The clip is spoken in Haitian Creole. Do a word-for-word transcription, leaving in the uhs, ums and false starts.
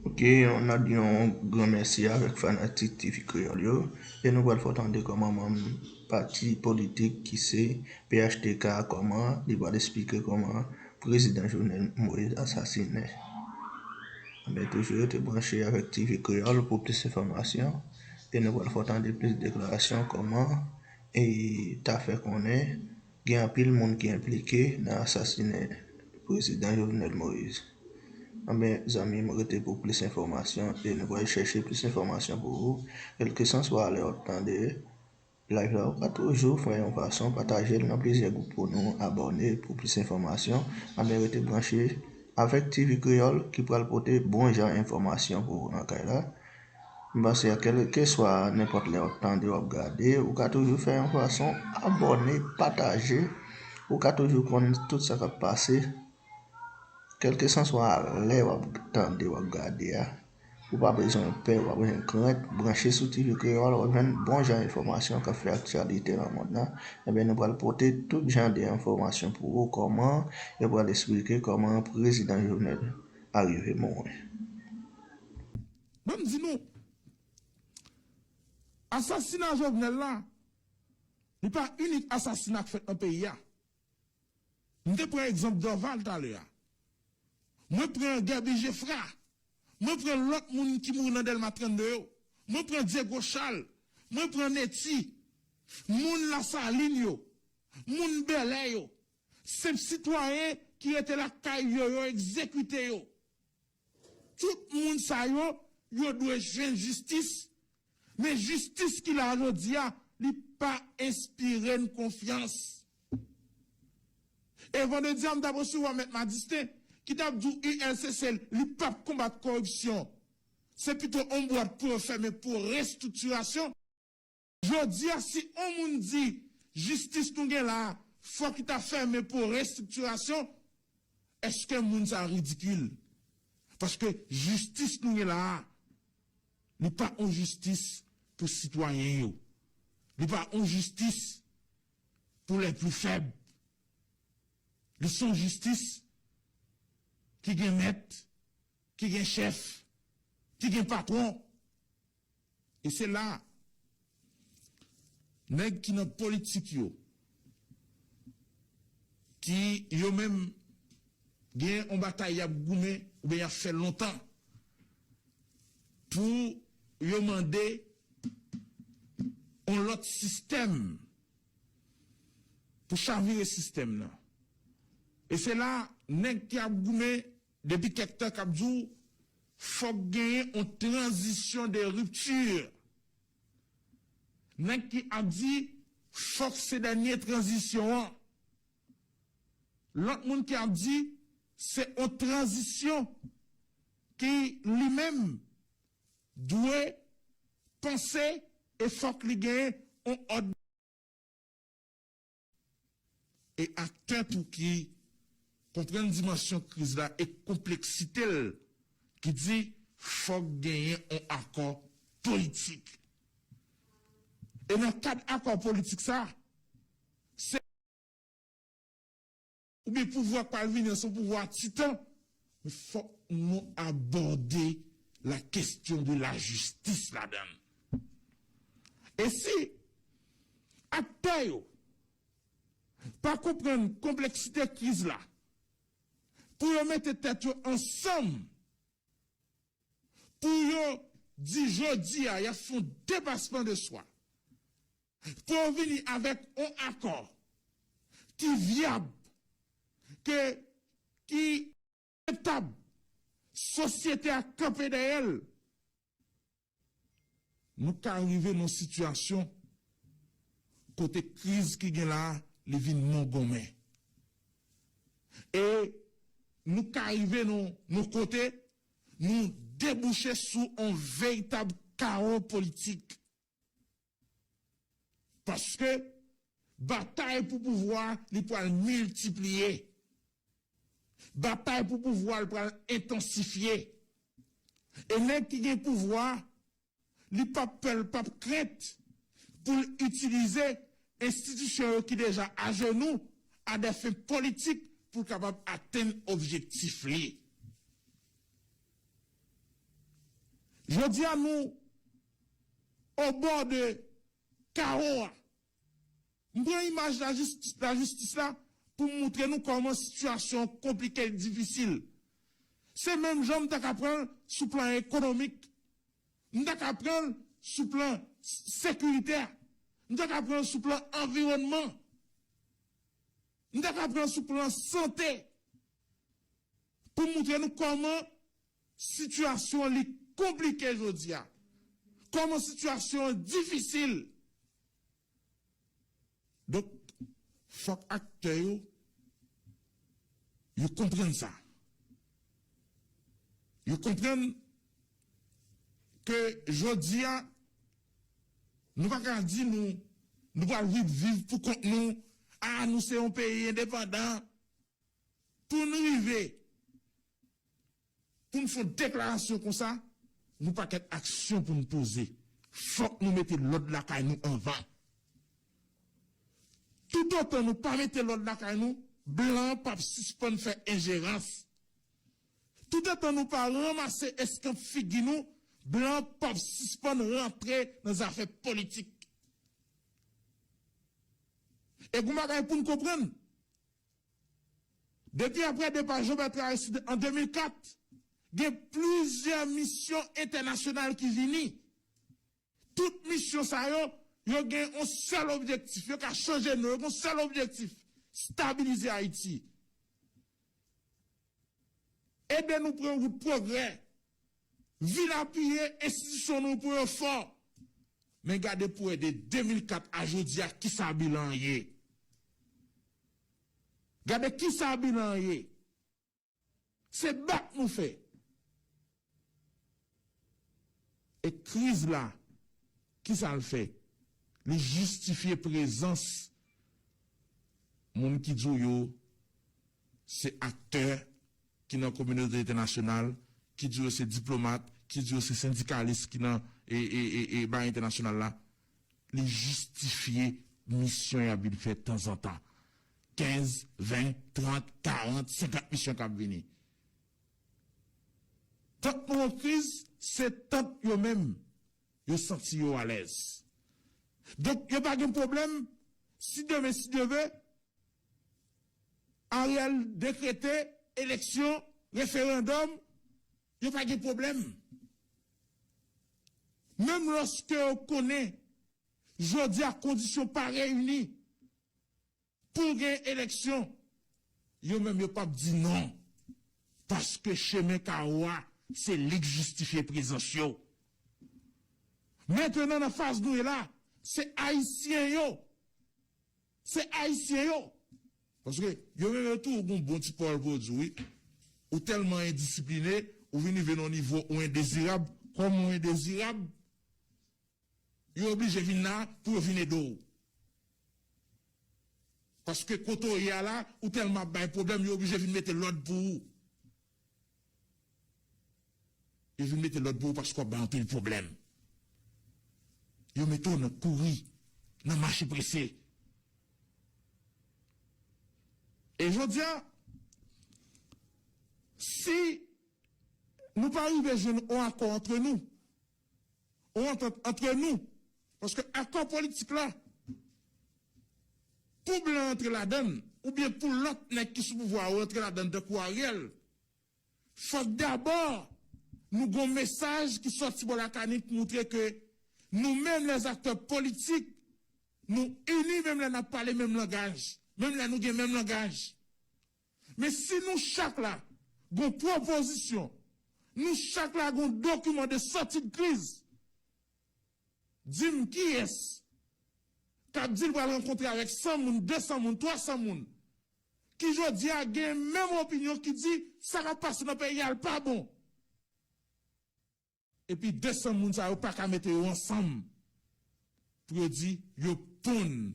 Ok, n ap di yon gran mèsi avèk fanatik T V Kreyòl yo. E nou pral fè w tande kòman manm pati politik ki se P H T K, kòman li pral esplike kòman prezidan Jovenel Moïse asasinen. Enben, toujou rete branche avèk T V Kreyòl pou plis enfòmasyon. E nou pral fè w tande plis deklarasyon kòman e ta fè konnen gen anpil moun ki enplike nan asasinen prezidan Jovenel Moïse. Enben, zanmi m, rete pou plis enfòmasyon e nou pral chèche plis enfòmasyon pou ou. Kèlkeswa lè w ap tande live la, ou ka toujou fè yon fason pataje l nan plizyè gwoup pou nou abòne pou plis enfòmasyon. Enben, rete branche avèk T V Kreyòl ki pral pote bon jan enfòmasyon pou ou nan kay la. M panse a kèlkeswa nenpòt lè w ap tande, w ap gade, ou ka toujou fè yon fason abòne, pataje. Ou ka toujou konn tout sa k ap pase. Kèlkeswa lè w ap tande, w ap gade a, ou pa bezwen pè, ou pa bezwen krent. Branche sou T V Kreyòl, w ap jwenn bon jan enfòmasyon k ap fè aktyalite nan mond lan. Enben, nou pral pote tout jan de enfòmasyon pou ou, kòman yo pral esplike kòman prezidan Jovenel arive mouri. Ban m di nou, asasina Jovenel la, li pa inik asasina k fèt nan peyi a. M te pran egzanp Dorval talè a. Mwen pran Guerby Geffrard. Mwen pran lòt moun ki mouri nan Dèlma trannde yo. Mwen pran Diego Charles. Mwen pran Netty. Moun Lasalin yo. Moun Bèlè yo. Senp sitwayen ki rete lakay yo, yo egzekite yo. Tout moun sa yo, yo dwe jwenn jistis. Men jistis ki la jodi a, li pa enspire n konfyans. E vandredi a, m t ap resevwa Mèt Madisten, ki t ap di w U L C C, li p ap konbat kòripsyon. Se pito on bwat pou yo fèmen pou restriktirasyon. Jodi a, si on moun di, jistis nou gen la a, fòk li ta fèmen pou restriktirasyon, èske moun sa ridikil? Paske jistis nou gen la a, li pa on jistis pou sitwayen yo. Li pa on jistis pour les plus faibles. Li se yon jistis ki gen mèt, ki gen chèf, ki gen patwon. E se la, nèg ki nan politik yo, ki yo menm gen yon batay y ap goumen oubyen y ap fè lontan pou yo mande yon lòt sistèm, pou chavire sistèm nan. E se la, nèg ki ap goumen depi kèk tan k ap di w, fòk genyen yon tranzisyon de ripti. Nèg ki ap di, fòk se dènye tranzisyon an. Lòt moun ki ap di, se yon tranzisyon ki li menm dwe panse e fòk li genyen yon òd. E aktè tou ki konprann dimansyon kriz la e konpleksite l, ki di fòk genyen yon akò politik. E nan kad akò politik sa, se oubyen pouvwa k pral vini an se yon pouvwa titan, men fòk nou abòde la question de la justice ladan l. E si aktè yo pa konprann konpleksite kriz la, pou yo mete tèt yo ansanm, pou yo di jodi a, y ap fè yon depasman de swa, pou yo vini avèk yon akò ki vyab, ke, ki etab, sosyete a kanpe dèyè l, nou ka rive nan yon sitiyasyon kote kriz ki gen la a, li vin mongonmen. E nou ka rive nan yon kote, nou debouche sou yon veritab kawo politik. Paske batay pou pouvwa a, li pral miltipliye. Batay pou pouvwa a, li pral entansifye. E nèg ki gen pouvwa a, li p ap pè, li p ap krent pou l itilize enstitisyon yo ki deja ajenou a dè fen politik pou l kapab atenn objektif li. Jodi a nou obò de kawo a. M pran imaj lajistis, lajistis la pou m moutre nou kòman sitiyasyon an konplike, difisil. Se menm jan m ta ka pran l sou plan ekonomik, m ta ka pran l sou plan s- sekiritè, m ta ka pran l sou plan anviwònman, m ta ka pran l sou plan sante. Pou moutre nou kòman sitiyasyon an li konplike jodi a, kòman sitiyasyon an difisil. Donk, fòk aktè yo, yo konprann sa. Yo konprann ke jodi a, nou pa ka di nou, nou pral viv, viv pou kont nou, a, nou se yon peyi endepandan. Pou n rive, pou n fè yon deklarasyon konsa, yon pakèt aksyon pou n poze. Fòk nou mete lòd lakay nou anvan. Toutotan nou pa mete lòd lakay nou, blan an p ap sispann fè enjerans. Toutotan nou pa ranmase eskanp figi nou, blan an p ap sispann rantre nan zafè politik. E gon bagay pou n konprann. Depi apre depa Jean Bertrand Aristide an de mil kat, gen plizyè misyon entènasyonal ki vini. Tout misyon sa yo, yo gen yon sèl objektif. Yo ka chanje non, yo gen yon sèl objektif, stabilize Ayiti. Ede nou pran wout pwogrè. Vin apiye enstitisyon nou pou yo fò. Men gade pou wè de de mil kat a jodi a, kisa bilan an ye. Gade kisa bilan an ye. Se bak nou fè. E kriz la, kisa l fè? Li jistifye prezans moun ki di w yo se aktè ki nan kominote entènasyonal, ki di w yo se diplomat, ki di w yo se sendikalis ki nan e, e, e, e bagay entènasyonal la. Li jistifye misyon y ap vin fè tanzantan. Kenz, ven, trant, karant, senkant misyon k ap vini. Tank nou an kriz, se tank yo menm, yo santi yo alèz. Donk, yo pa gen pwoblèm si demen, si Dye vle, Ariel dekrete eleksyon, referandòm, yo pa gen pwoblèm. Menm lòske yo konnen jodi a kondisyon pa reyini pou gen eleksyon, yo menm yo p ap di non. Paske chemen kawo a, se li k jistifye prezans yo. Mentnan, nan faz nou ye la, se Ayisyen yo. Se Ayisyen yo. Paske yo menm yo tou, ou gon bon ti pawòl pou yo di w, wi. Ou tèlman endisipline, ou vin rive nan yon nivo ou endezirab. Kòm ou endezirab, yo oblije vin la pou yo vin ede w. Paske kote w ye a la, ou tèlman ap bay pwoblèm, yo oblije vin mete lòd pou ou. Yo vin mete lòd pou ou paske w ap bay anpil pwoblèm. Yo mete w nan kouri, nan mache prese. E jodi a, si nou pa rive jwenn yon akò antre nou, yon antant antre nou, paske akò politik la, pou blan antre ladan l, oubyen pou lòt nèg ki sou pouvwa a yo antre ladan l, tankou Ariel, fòk dabò nou gon mesaj ki sòti bò lakay nou ki montre ke nou menm, lèzaktè politik, nou ini menm lè n ap pale menm langaj, menm lè nou gen menm langaj. Men si nou chak la gon pwopozisyon, nou chak la gon dokiman de sòti de kriz, di m kiyès k ap di l pral rankontre avèk san moun, de san moun, twa san moun, ki jodi a gen menm opinyon ki di sa k ap pase nan peyi a l pa bon. Epi de san moun sa yo pa ka mete yo ansanm pou yo di yo ponn